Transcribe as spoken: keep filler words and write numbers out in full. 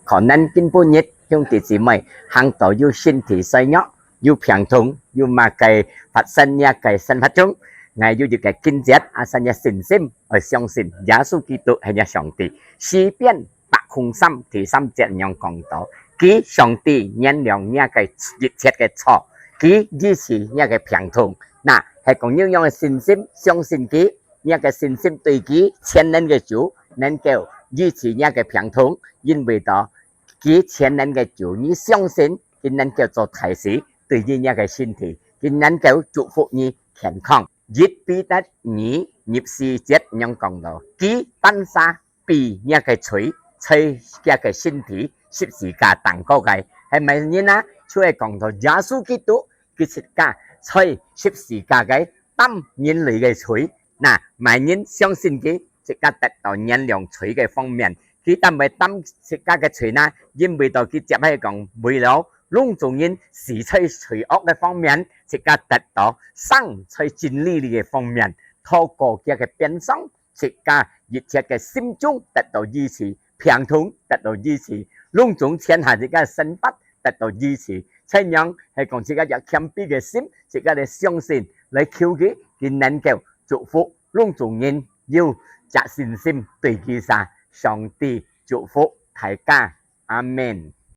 可能今晡日兄弟姊妹行到有身體衰弱，有病痛，有麼个發生這个生活中，𠊎有一个經節，啊，係這信心，愛相信耶穌基督係這上帝。詩篇百空三第三節恁樣講到，佢上帝原諒若个一切个錯，佢醫治若个病痛。那，係講有恁樣个信心，相信佢，若个信心對佢全能个主，能夠醫治若个病痛，因為到佢全能个主，你相信佢能夠做大事，對你若个身體，佢能夠祝福你健康。一彼得二入四節恁樣講到，佢擔儕 背若个罪，在厥个身體十字架頂高个，係麼人啊？就係講到耶穌基督，佢自家在十字架个擔人類个罪。那，麼人相信佢，自家得到原諒罪个方面，佢擔會擔自家个罪呢？因為到佢接下講，為了攏總人死在罪惡个方面，自家得到生在真理个方面，透過厥个鞭傷， 自家一切个心中得到醫治，病痛得到醫治，攏總全下自家个生活得到醫治。恁樣係講自家有謙卑个心，自家來相信，來求佢，佢能夠祝福攏總人有隻信心對佢儕。上帝祝福大家，阿門。